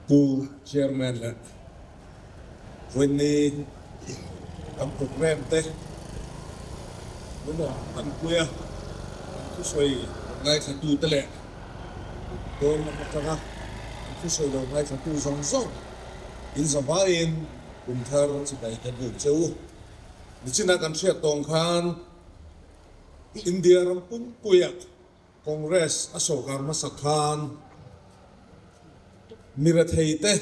Pu Chairman leh Vawiinni kan programme te min rawn hmanpui a, kan thusawi rawn ngaithla te leh dawn lam atanga kan thusawi lo ngaithla tu zawng zawng in zavaiin kum thar chibai ka buk che u. Nichina kan hriat tawng khan India ram pumpuia Congress a sawrkar hmasa khan mi retheite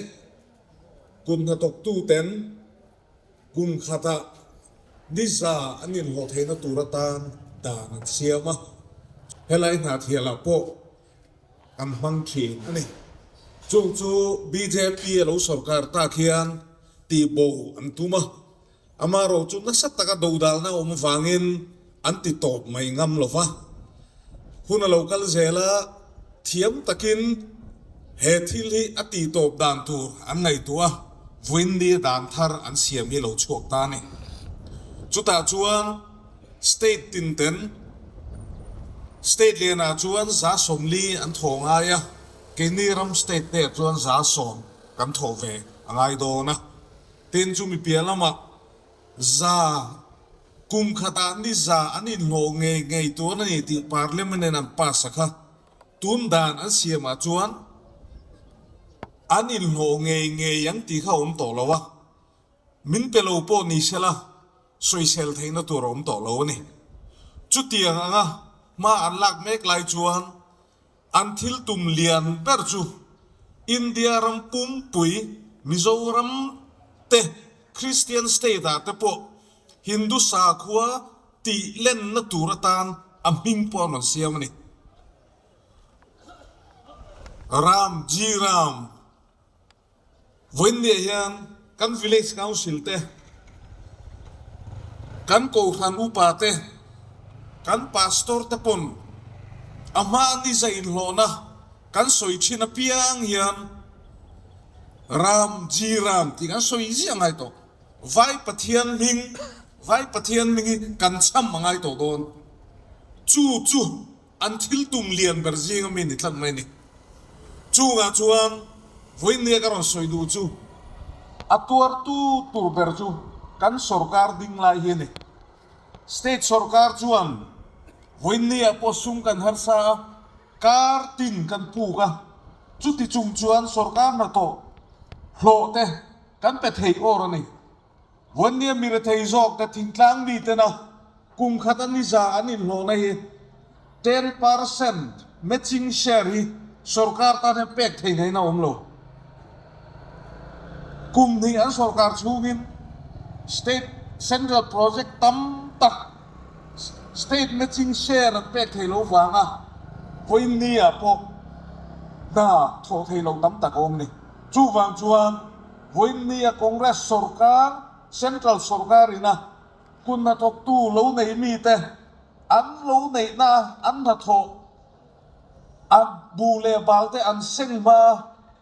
kum hnathawktuten kum khatah ni za an inhlawh theihna tur atan dan an siam a, helai hnahthialah pawh an hmang thin a ni. Chung chu bjp a lo sawrkar tak hian tihbo an tum a. Ama ro chu nasa taka dodalna awm avangin an ti tawp mai ngam lo va. Hun a lo kal zel a, thiam takin he thil hi a ti tawp dan tur an ngaihtuah a, vawiinni a dan thar an siam hi lo chhuak ta a ni. Chutah chuan state tinten state lianah chuan 140 an thaw ngai a, keini ram state te ah chuan 110 kan thawh ve a ngai dawn a. Tin chu mi piah lamah kum khatah ni za an inhlawh ngei ngei tur a ni tih Parliament in an pass a kha. Tun dan an siamah chuan an inhlawh ngei ngei ang tih kha a awm tawh lo a, min pe lo pawh ni sela sawisel theihna tur a awm tawh lo a ni. Chutiang anga hma an lak mek lai chuan An thil tum lian ber chu India ram pumpui, Mizoram te, Christian state ah te pawh Hindu sakhua tih lenna tur atan a hming pawh an rawn siam a ni. Ram Ji Ram. Vawiinniah hian kan Village Council te, kan Kohhran upa te, kan Pastor te pawn a hma ni za inhlawhna kan sawi thin apiang hian Ram Ji Ram tih kan sawi ziah ngai tawh. Vai Pathian hming, Vai Pathian hming hi kan cham a ngai tawh dawn. Chu chu An thil tum lian ber zinga mi ni tlat mai ni. Chungah chuan vawiinnia ka rawn sawi duh chu a tuartu tur ber chu kan sorkar ding lai hi a ni. State sorkar chuan vawiinnia pawh sum kan harsa a, kar tin kan puk a, chuti chung chuan sorkar hnathawh hlawh te kan pe thei awr a ni. Vawiinnia mi rethei zawk te thingtlang mitena kum khat a niza an inhlawhna hi 10% matching share hi sorkar tan hian pek thei ngeiin a awm lo. Kum hnih an sorkar chhungin state central project tam tak state matching share an pek thei lo vanga vawiinni-ah pawh hna thawh thei lo tam tak a awm ni. Chuvang chuan Vawiinnia Congress sorkar, Central sorkar ina kun hnathawktu lo nei mite an lo neihna an hnathawh a bu leh balte an seng hma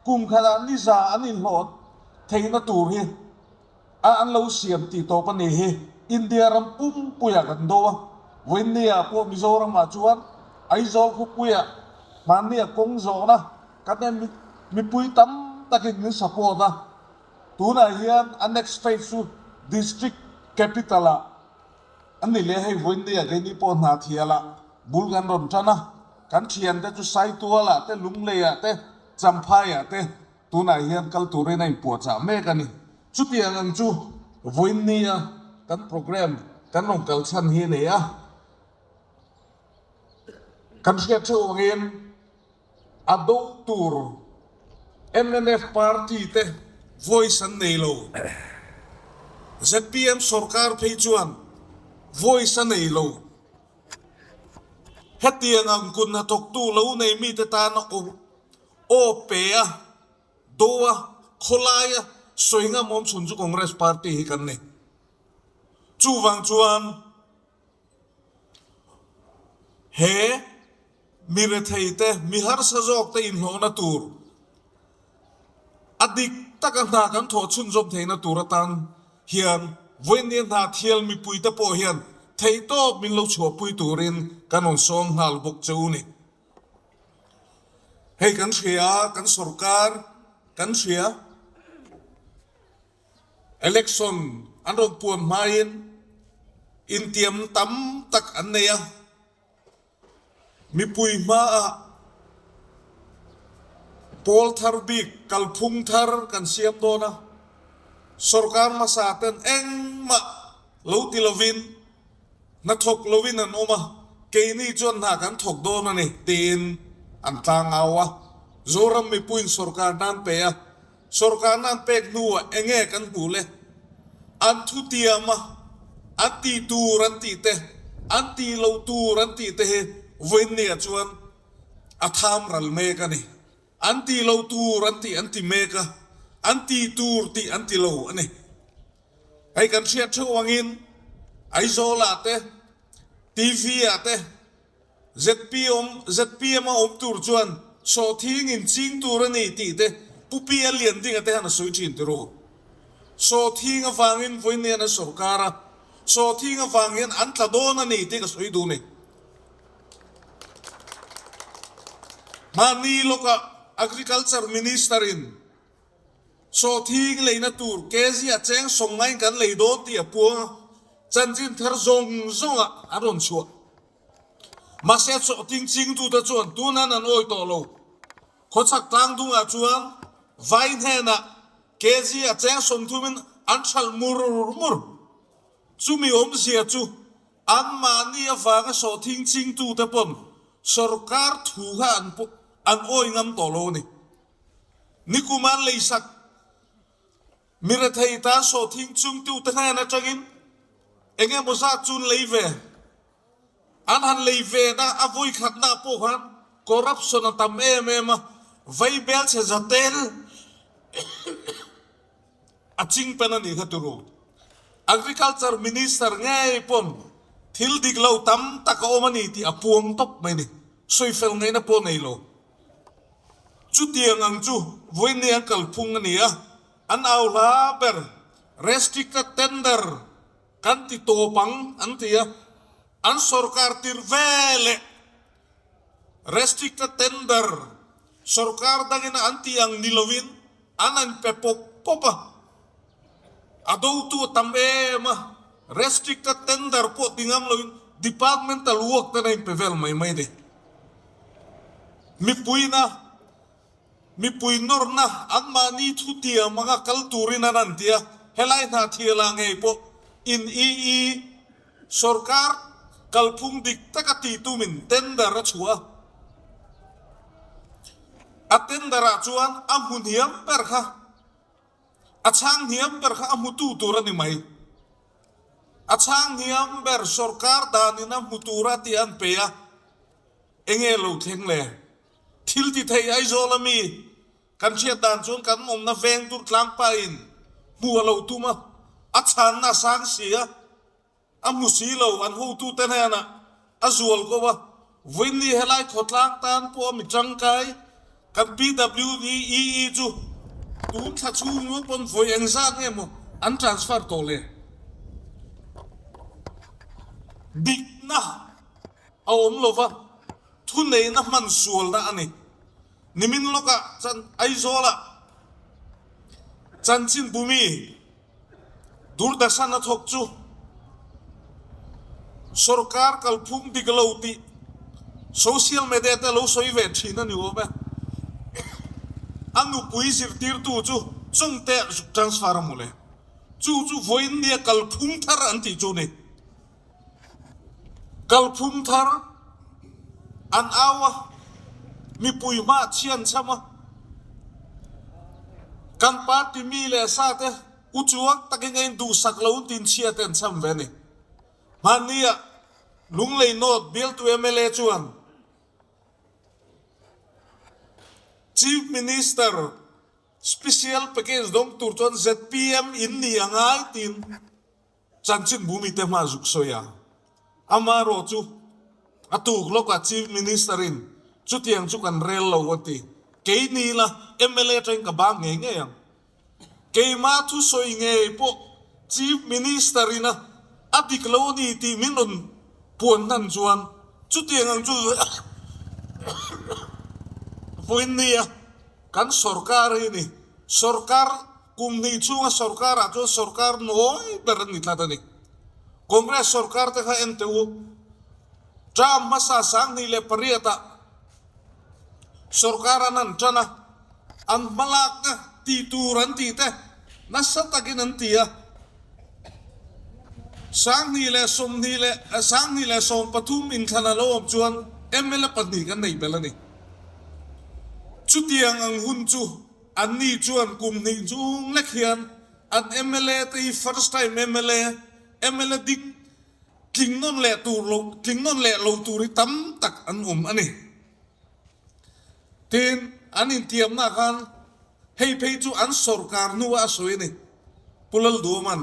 kum khatah niza an inhlawh theihna tur hi a an lo siam tih tawp a ni hi. India ram pumpuiah kan do a, Vawiinnia pawh Mizoramah chuan Aizawl khawpuiah hmannia kawng zawhna Kan en mipui tam takin min support a, tunah hian a next phase chu District Capital ah a ni leh hei vawiinnia keini pawh hna thialah bul kan rawn tan a, kan thiante chu Saitual ah te, Lunglei ah te, Champhai ah te tunah hian kal turin a inpuahchah mek a ni. Chutiang ang chu vawiinnia kan programme kan rawn kal chhan hi a ni a, kan hriat theuh angin, A do tur mnf party te voice an nei lo. Zpm sorkar phei chuan voice a nei lo. Hetiang ang kut hnathawktu lo nei mite tana aw pe a, do a, khawlaia sawi ngam awm chhun chu Congress party hi kan ni. Chuvang chuan he Mi rethei te, mi harsa zawk te inhlawhna tur, a dik taka hna kan thawh chhunzawm theihna tur atan hian vawiinnia hna thial mipui te pawh hian theihtawp min lo chhuahpui turin kan rawn sawm nghal bawk che u ni. Hei kan hria, kan sorkar. kan hria. Election an rawn puan hmain intiam tam tak an nei a. Mipui hmaah pawl thar bik kalphung thar kan siam dawn a, sorkar hmasa ten engmah lo ti lovin hnathawk lovin an awm a, keini chuan hna kan thawk dawn a ni tiin an tlang au a. Zoram mipuiin sorkar nan pe a, sorkar nan pek hnuah enge kan hmuh le? An thutiam a, an tih tur an tih te, an tih loh tur an tih te hi vawiinniah chuan a tham ral mek a ni. An tih loh tur an tih an ti mek a, an tih tur tih an ti lo a ni. Hei kan hriat theuh angin Aizawl-ah te, TV-ah te zpm zpm a awm tur chuan sawhthing in ching tur a ni tih te Pu Pi a lian ding a te han a sawi thin ti ru. Sawhthing avangin vawiin an sawrkar a, sawhthing avang hian an tla dawn a ni tih ka sawi duh ni. Mahni lawkah Agriculture Minister in Sawhthing leina tur kg a cheng sawmngain kan lei dawn tih a puang a, chanchin thar zawng zawngah an rawn chhuah. Mahse sawhthing chingtute chuan tunan an awi tawh lo. Khawchhak tlangdungah chuan vai hnenah kg a cheng sawmthumin an hralh mur mur. Chumi awmzia chu anmahni avanga sawhthing chingtute pawn sorkar thu kha an awi ngam tawh lo a ni. Nikum an leisak mi rethei tan sawhthing chungtute hnen atangin eng emaw zat chu an lei ve. An han lei ve na a vawi khatna pawh khan corruption a tam em em a, vai bel chhe za tel a ching pen a nih kha turu. Agriculture Minister ngei pawn thil dik lo tam tak a awm a ni tih a puang tawp mai a ni. Sawifel ngaihna pawh nei lo. Chutiang ang chu vawinia kalphung a ni a, an au hla ber restricted tender kan ti tawp ang an ti a, an sorkar tir ve leh restricted tender sorkar dangin an tih ang ni lovin an an pe pawp pawp a, a dotu a tam em a, restricted tender pawh ti ngam lovin departmental work ten a inpe vel mai mai a ni. Mipuina, mipui nawrna anmahni thutiam anga kal turin an an ti a, helai hna thialah ngei pawh in EE sorkar kalphung dik taka tih tumin tender a chhuah a. A tender ah chuan a hmu hniam ber kha, a chhang hniam ber kha a hmutu tur a ni mai. A chhang hniam ber sorkar danin a hmu tura tih an pe a. Enge lo thleng le? Thil ti thei Aizawl a mi kan hriat dan chuan kan awmna veng dur tlangpa in hmu a lo tum a, a chhanna a sang si a, a hmu si lo, an hotute hnenah a zual ko a, vawiinni helai khawtlang tan pawh a mi tangkai kan PWDEE chu tun thla chhung ngawt pawn vawi engzat nge maw an transfer tawh le? Dikna. A awm lo va, thuneihna hman sualna a ni. Nimin lawkah chan Aizawlah chanchin bumi Doordarshan a thawk chu sorkar kalphung dik lo tih social media te lo sawi ve thin a ni awm e. A nupui zirtirtu chu chungte ah zuk transfer a mawle. Chu chu vawiin nia kalphung thar an tih chu ni. Kalphung thar an au a, mipui hmah chhian cham a, kan party mi leh sa te uchuak takin a induhsak lo tin chhia te an cham ve a ni. Hmanni ah Lunglei North bialtu mla chuan Chief Minister Special Package dawng tur chuan zpm in ni a ngai tiin Chanchin bumi te hma zuk sawi a, amaherawh chu a tuk lawkah Chief Minister in chutiang chu kan rel lo a ti. Kei ni ila mla atangin ka bang ngei ngei ang. Keimah thusawi ngei pawh Chief Minister in a a dik lo a ni tih min rawn puan hnan chuan chutiang ang chu vawiin nia kan sorkar hi a ni. Sorkar kum hnih chhunga sorkarah chuan sorkar nawi ber an ni tlat a ni. Congress sorkar te kha en teh u, term hmasa 2008 ah sorkar an han tan a, an hmalakna tih tur an tih te nasa takin an ti a. 2020 leh 2013 inthlan a lo awm chuan mla pahnih kan neih belh a ni. Chutiang ang hun chu anni chuan kum hnih chung lek hian an mla te hi first time mla, mla dik tling nawn leh tur lo tling nawn leh lo tur hi tam tak an awm a ni. Tin, an intiamna khan hei phei chu an sorkar hnua a sawi a ni. Pu Lalduaman,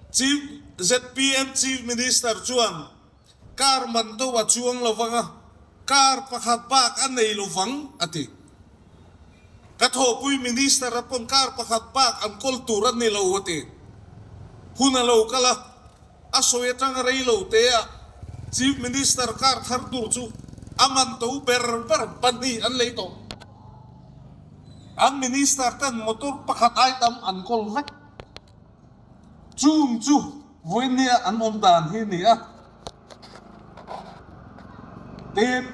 Chief zpm Chief Minister chuan car man to a chuang lo vang a, car pakhat bak a nei lo vang a ti. Ka thawhpui Minister a pawn car pakhat bak an kawl tur a ni lo a ti. Hun a lo kal a, a sawi atang rei lo te a Chief Minister car thar tur chu a man to ber ber pahnih an lei tawh. An Minister ten motor pakhat ai tam an kawl vek. Chung chu vawinia an awm dan hi ni a. Tin,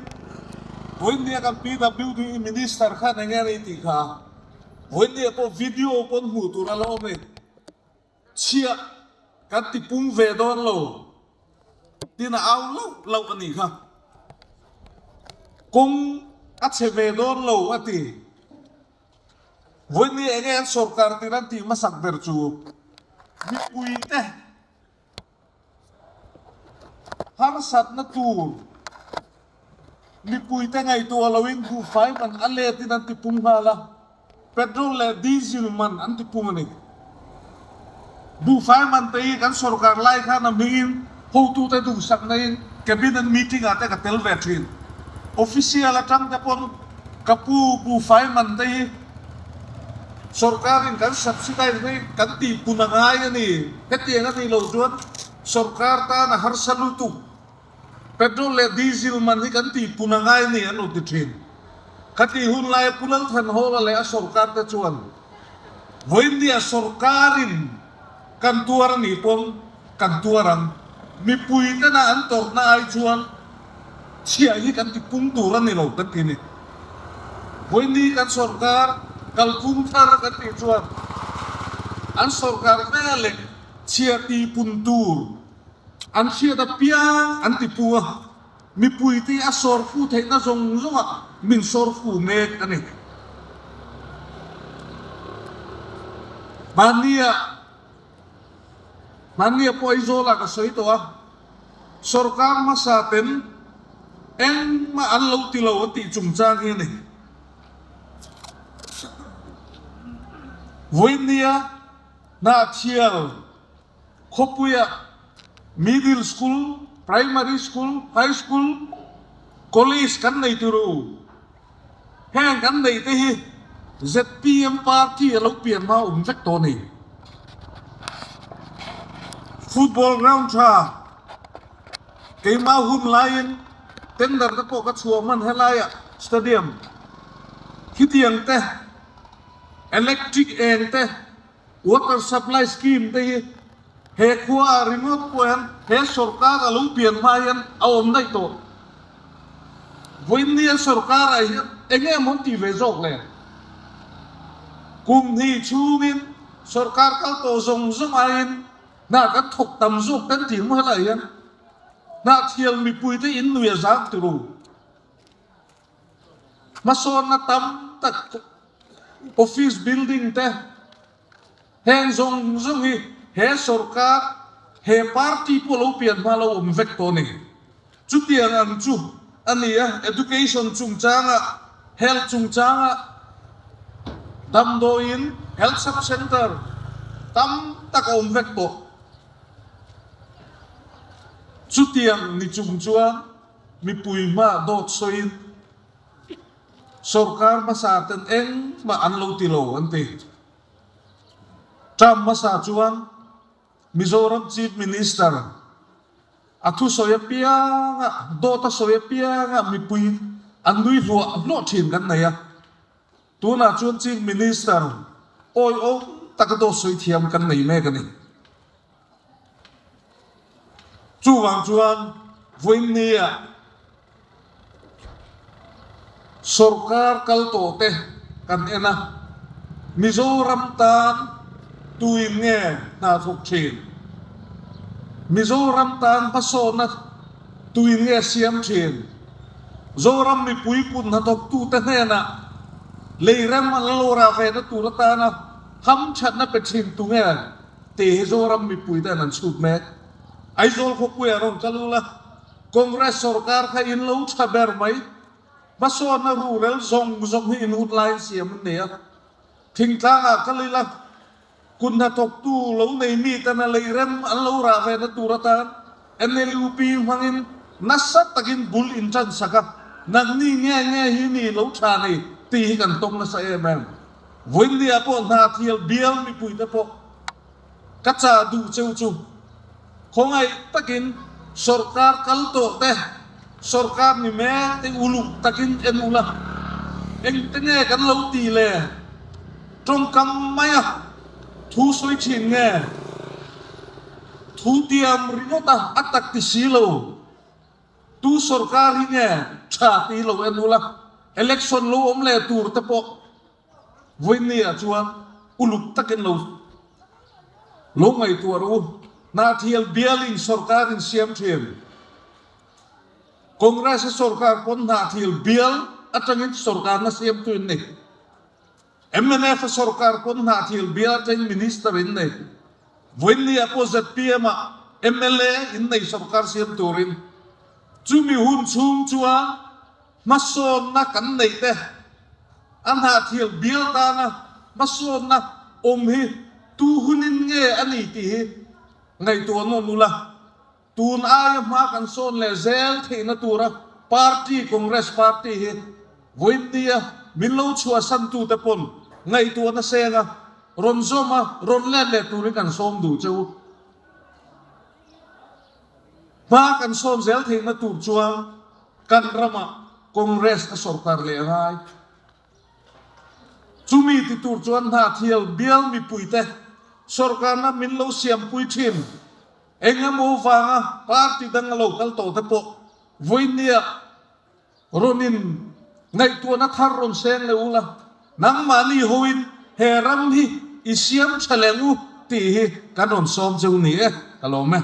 vawinia kan PWD Minister khan enge a ni tih kha vawinia pawh video pawn hmuh tur a la awm e. Chhiah kan ti pung ve dawn lo tin a au lauh lauh a nih kha. Kawng a chhe ve dawn lo a ti. Vawiin enge an sorkar tir an tih hmasak ber chu mipuite Harsatna tur mipuite ngaihtuah loin buhfai man a letin an tipung nghal a, petrol leh diesel man an tipung a ni. Buhfai man te hi kan sorkar lai khan a hmingin hotute duhsakna in cabinet meeting ah te ka tel ve thin. Official atang te pawn ka pu buhfai man te hi Sorkarin kan subsidize hi kan tihpun a ngai a ni. Hetiang a nih loh chuan sorkar tan a harsa lutuk. Petrol leh diesel man hi kan tihpun a ngai a ni an rawn ti thin. Khatih hun laia Pu Lalthanhawla leh a sorkar te chuan Vawiindia sorkarin kan tuar a nih pawn kan tuar ang. Mipui tena an tawrhna ai chuan chhiah hi kan ti pung tur a ni lo kan ti a ni. Vawiini kan sorkar kalphung thar kan tih chuan an sorkar veleh chhiah ti pun tur an hriat apiang an ti pung a, mipuite a sawrfu theihna zawng zawngah min sawrfu mek a ni. Mahnia Mahnia pawh Aizawlah ka sawi tawh a, sorkar hmasa ten engmah an lo ti lo a tih chungchang hi a ni. Vawinia Hnahthial khawpuia Middle School, Primary School, High School, College kan nei tur u. Heng kan neih te hi zpm party a lo pian hma awm vek tawh a ni. Football ground tha keimah hun laiin tender te pawh ka chhuah hman helaiah stadium khitiang te electric eng te Water supply scheme te hi he khua ah ringawt pawh hian he sorkar a lo pian hma hian a awm daih tawh. Vawiin nia sorkar ah hian eng nge maw an tih ve zawk le? Kum hnih chhungin sorkar kal tawh zawng zawng aiin hna kan thawk tam zawk kan tih hma lah hian hnahthial mipui te in nui a zang ti ru. Hmasawnna tam tak Office building te heng zawng zawng hi he sorkar he party pawh lo pian hma lo awm vek tawh a ni. Chutiang ang chu a ni a, education chungchangah, health chungchangah, damdawiin, health sub center tam tak a awm vek tawh. Chutiang ni chung chuan mipui hma dawt sawiin, Sorkar hmasa ten engmah an lo ti lo an ti. Term hmasa chuan Mizoram Chief Minister a thusawi apianga, dawt a sawi apianga mipui an nui hluah hluah thin kan nei a. Tunah chuan Chief Minister awihawm taka dawt sawi thiam kan nei mek a ni. Chuvang chuan vawiinnia sorkar kal tawh te kan en a, Mizoram tan tuin nge hna thawk thin? Mizoram tan hmasawnna tuin nge siam thin? Zoram mipui kut hnathawktute hnenah lei rem an la lo rah ve na tur atana hamthatna pe thin tu nge tih hi Zoram mipuite'n an chhut mek. Aizawl khawpuiah rawn kal ula, Congress sorkar kha in lo tha ber mai. Hmasawnna ruhrel zawng zawng hi in hun laiin siam an ni a. Thingtlangah kal ila, Kut hnathawktu lo nei mitena lei rem an lo rah ve na tur atan NLUP hmangin nasa takin bul in tan sak a, nangni nge nge hi ni lo tha ni tih hi kan tawng nasa em em. Vawiinniah pawh hna thial bial mipuite pawh ka chah duh cheu chu khawngaih takin sorkar kal tawh te, sorkar ni mek te uluk takin en ula, engte nge kan lo ti le? Tawngkam maia thu sawi thin nge? Thu tiam ringawt a, a tak ti si lo. Tu sorkar hi nge tha ti lo en ula, election lo awm leh tur te pawh vawiinniah chuan uluk takin lo lo ngaihtuah rawh u. Hnahthial bialin sorkar in siam thin. Congress-a sorkar pawn hnahthial bial atangin sorkarna siamtu in ni. Mnf a sorkar pawn hnahthial bial atangin Minister in nei. Vawiinniah pawh zpm ah mla in nei sorkar siam turin chumi hun chhung chuan hmasawnna kan neih te a hnahthial bial tana hmasawnna awm hi tu hunin nge a ni tih hi ngaihtuah nawn ula. Tun aia hma kan sawn leh zel theihna tura party Congress party hi vawiinnia min lo chhuahsantute pawn ngaihtuahna senga rawn zawm a, rawn let leh turin kan sawm duh che u. Hma kan sawn zel theihna tur chuan kan ramah Congress a sorkar leh a ngai. Chumi ti tur chuan Hnahthial bial mipuite sorkarna min lo siampui thin. Eng emaw vanga party dang a lo kal tawh te pawh vawiinnia rawn in ngaihtuahna thar rawn seng leh ula, nangmahni hoin he ram hi i siam tha leh ngu tih hi kan rawn sawm cheu ni e, ka lawm e.